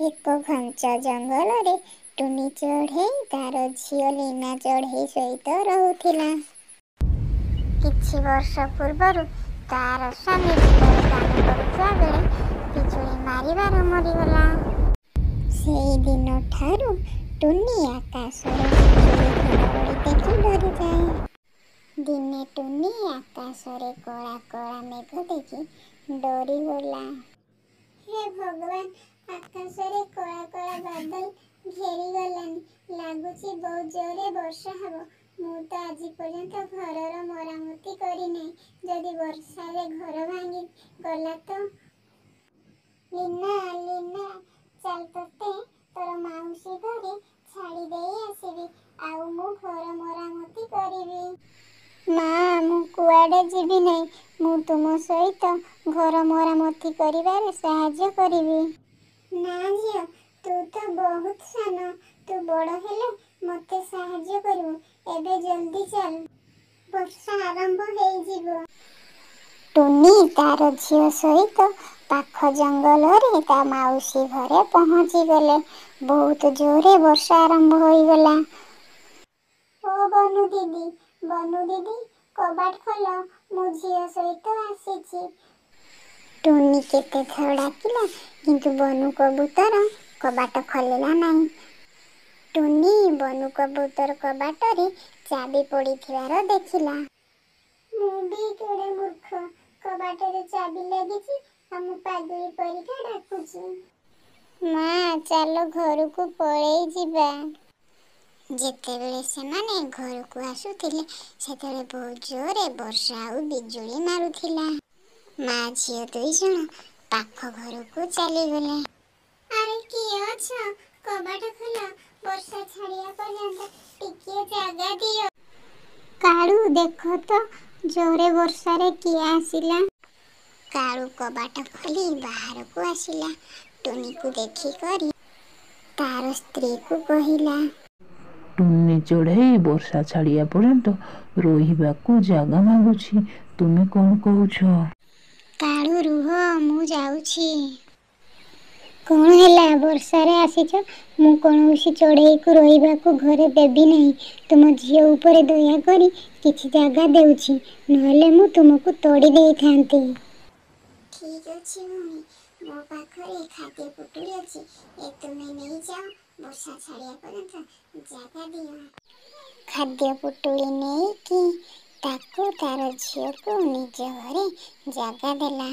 ଏକ ଘଞ୍ଚ ଜଙ୍ଗଲରେ ଟୁନି ଚଢ଼େଇ ତାର ଝିଅ ଲିନା ଚଢ଼େଇ ସହିତ ରହୁଥିଲା। କିଛି ବର୍ଷ ପୂର୍ବରୁ ତାର ସ୍ୱାମୀ ବିଲରେ କାମ କରୁଥିବା ବେଳେ ବିଜୁଳି ମାରିବାରୁ ମରିଗଲା। ସେଇଦିନଠାରୁ ଟୁନି ଆକାଶରେ ବିଜୁଳି ଘଡ଼ଘଡ଼ି ଦେଖି ଡରିଯାଏ। ଦିନେ ଟୁନି ଆକାଶରେ କଳା କଳା ମେଘ ଦେଖି ଡରିଗଲା। ହେ ଭଗବାନ, ଆକାଶରେ କଳା କଳା ବାଦଲ ଘେରିଗଲାଣି। ଲାଗୁଛି ବହୁତ ଜୋରରେ ବର୍ଷା ହେବ। ମୁଁ ତ ଆଜି ପର୍ଯ୍ୟନ୍ତ ଘରର ମରାମତି କରିନାହିଁ। ଯଦି ବର୍ଷାରେ ଘର ଭାଙ୍ଗି ଗଲା ତ? ଲିନା, ଲିନା, ଚାଲ ତୋତେ ତୋର ମାଉସୀ ଘରେ ଛାଡ଼ି ଦେଇ ଆସିବି। ଆଉ ମୁଁ ଘର ମରାମତି କରିବି। ମା, ମୁଁ କୁଆଡ଼େ ଯିବି ନାହିଁ। ମୁଁ ତୁମ ସହିତ ଘର ମରାମତି କରିବାରେ ସାହାଯ୍ୟ କରିବି। ନା ଝିଅ, ତୁ ତ ବହୁତ ସାନ। ତୁ ବଡ଼ ହେଲେ ମୋତେ ସାହାଯ୍ୟ କରିବୁ। ଏବେ ଜଲଦି ଚାଲ। ବର୍ଷା ଆରମ୍ଭ ହେଇଯିବ। ଟୁନି ତାର ଝିଅ ସହିତ ପାଖ ଜଙ୍ଗଲରେ ତା ମାଉସୀ ଘରେ ପହଞ୍ଚିଗଲେ। ବହୁତ ଜୋରରେ ବର୍ଷା ଆରମ୍ଭ ହୋଇଗଲା। ଓ ବନୁ ଦିଦି, ବନୁ ଦିଦି, କବାଟ ଖୋଲ। ମୁଁ ଝିଅ ସହିତ ଆସିଛି। ଟୁନି କେତେଥର ଡାକିଲା, କିନ୍ତୁ ବନୁ କବୁତର କବାଟ ଖୋଲିଲା ନାହିଁ। ଟୁନି ବନୁ କବୁତର କବାଟରେ ଚାବି ପଡ଼ିଥିବାର ଦେଖିଲା। ମୁଁ ବି କେଡ଼େ ମୂର୍ଖ। କବାଟରେ ଚାବି ଲାଗିଛି ଆଉ ମୁଁ ପାଗିଳୀ ପରିକା ଡାକୁଛି। ମା, ଚାଲ ଘରକୁ ପଳେଇ ଯିବା। ଯେତେବେଳେ ସେମାନେ ଘରକୁ ଆସୁଥିଲେ, ସେତେବେଳେ ବହୁତ ଜୋରରେ ବର୍ଷା ଆଉ ବିଜୁଳି ମାରୁଥିଲା। ମା ଝିଅ ଦୁଇଜଣ ପାଖ ଘରକୁ ଚାଲିଗଲେ। ଆରେ କିଏ ଅଛ? କବାଟ ଖୋଲ। ବର୍ଷା ଛାଡ଼ିବା ପର୍ଯ୍ୟନ୍ତ ଟିକିଏ ଜାଗା ଦିଅ। କାଳୁ, ଦେଖ ତ ଜୋରେ ବର୍ଷାରେ କିଏ ଆସିଲା। କାଳୁ କବାଟ ଖୋଲି ବାହାରକୁ ଆସିଲା। ଟୁନିକୁ ଦେଖିକରି ତାର ସ୍ତ୍ରୀକୁ କହିଲା, ଟୁନି ଚଢ଼େଇ ବର୍ଷା ଛାଡ଼ିବା ପର୍ଯ୍ୟନ୍ତ ରହିବାକୁ ଜାଗା ମାଗୁଛି। ତୁମେ କଣ କହୁଛ? କାଳୁ, ରୁହ, ମୁଁ ଯାଉଛି। କଣ ହେଲା, ବର୍ଷାରେ ଆସିଛ? ମୁଁ କୌଣସି ଚଢ଼େଇକୁ ରହିବାକୁ ଘରେ ଦେବି ନାହିଁ। ତୁମ ଝିଅ ଉପରେ ଦୟା କରି କିଛି ଜାଗା ଦେଉଛି, ନହେଲେ ମୁଁ ତୁମକୁ ତଡ଼ି ଦେଇଥାନ୍ତି। ଠିକ୍ ଅଛି ଭଉଣୀ, ମୋ ପାଖରେ ଖାଦ୍ୟ ପୁଟୁଳି ଅଛି। ଏ ତୁମେ ନେଇଯାଅ। ବର୍ଷା ଛାଡ଼ିବା ପର୍ଯ୍ୟନ୍ତ ଜାଗା ଦିଅ। ଖାଦ୍ୟ ପୁଟୁଳି ନେଇକି ତାକୁ ତାର ଝିଅକୁ ନିଜ ଘରେ ଜାଗା ଦେଲା।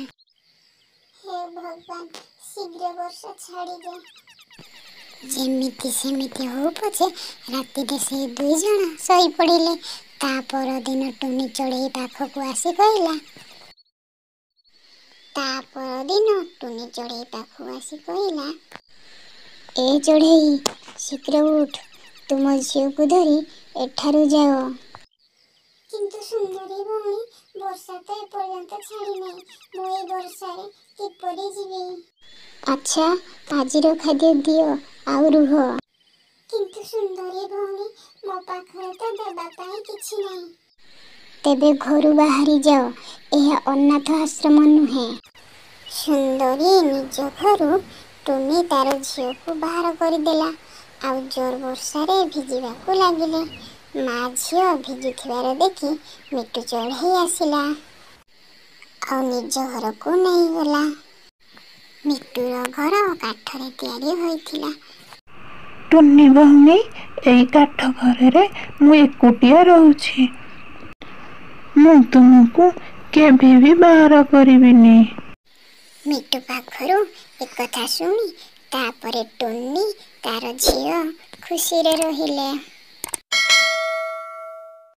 ହେ ଭଗବାନ, ଶୀଘ୍ର ବର୍ଷା ଛାଡ଼ିଯା। ଯେମିତି ସେମିତି ହଉ ପଛେ ରାତିରେ ସେ ଦୁଇଜଣ ଶୋଇପଡ଼ିଲେ। ତା ପରଦିନ ଟୁନି ଚଢ଼େଇ ପାଖକୁ ଆସି କହିଲା, ତା ପରଦିନ ଟୁନି ଚଢ଼େଇ ପାଖକୁ ଆସି କହିଲା, ଏ ଚଢ଼େଇ, ଶୀଘ୍ର ଉଠ। ତୁମ ଝିଅକୁ ଧରି ଏଠାରୁ ଯାଅ। କିନ୍ତୁ ସୁନ୍ଦରୀ ଭଉଣୀ, ବର୍ଷା ତ ଏପର୍ଯ୍ୟନ୍ତ ଛାଡ଼ିନାହିଁ। ମୁଁ ଏଇ ବର୍ଷାରେ କିପରି ଯିବି? ଆଚ୍ଛା, ଆଜିର ଖାଦ୍ୟ ଦିଅ ଆଉ ରୁହ। କିନ୍ତୁ ସୁନ୍ଦରୀ ଭଉଣୀ, ମୋ ପାଖରେ ତ ଦେବା ପାଇଁ କିଛି ନାହିଁ। ତେବେ ଘରୁ ବାହାରି ଯାଅ। ଏହା ଅନାଥ ଆଶ୍ରମ ନୁହେଁ। ସୁନ୍ଦରୀ ନିଜ ଘରୁ ଟୁନି ତାର ଝିଅକୁ ବାହାର କରିଦେଲା ଆଉ ଜୋର ବର୍ଷାରେ ଭିଜିବାକୁ ଲାଗିଲେ। ମା ଝିଅ ଭିଜୁଥିବାର ଦେଖି ମିଟୁ ଚଢ଼େଇ ଆସିଲା ଆଉ ନିଜ ଘରକୁ ନେଇଗଲା। ମିଟୁର ଘର କାଠରେ ତିଆରି ହୋଇଥିଲା। ଟୁନି ଭଉଣୀ, ଏଇ କାଠ ଘରରେ ମୁଁ ଏକୁଟିଆ ରହୁଛି। ମୁଁ ତୁମକୁ କେବେ ବି ବାହାର କରିବିନି। ମିଟୁ ପାଖରୁ ଏକଥା ଶୁଣି ତାପରେ ଟୁନି ତାର ଝିଅ ଖୁସିରେ ରହିଲେ।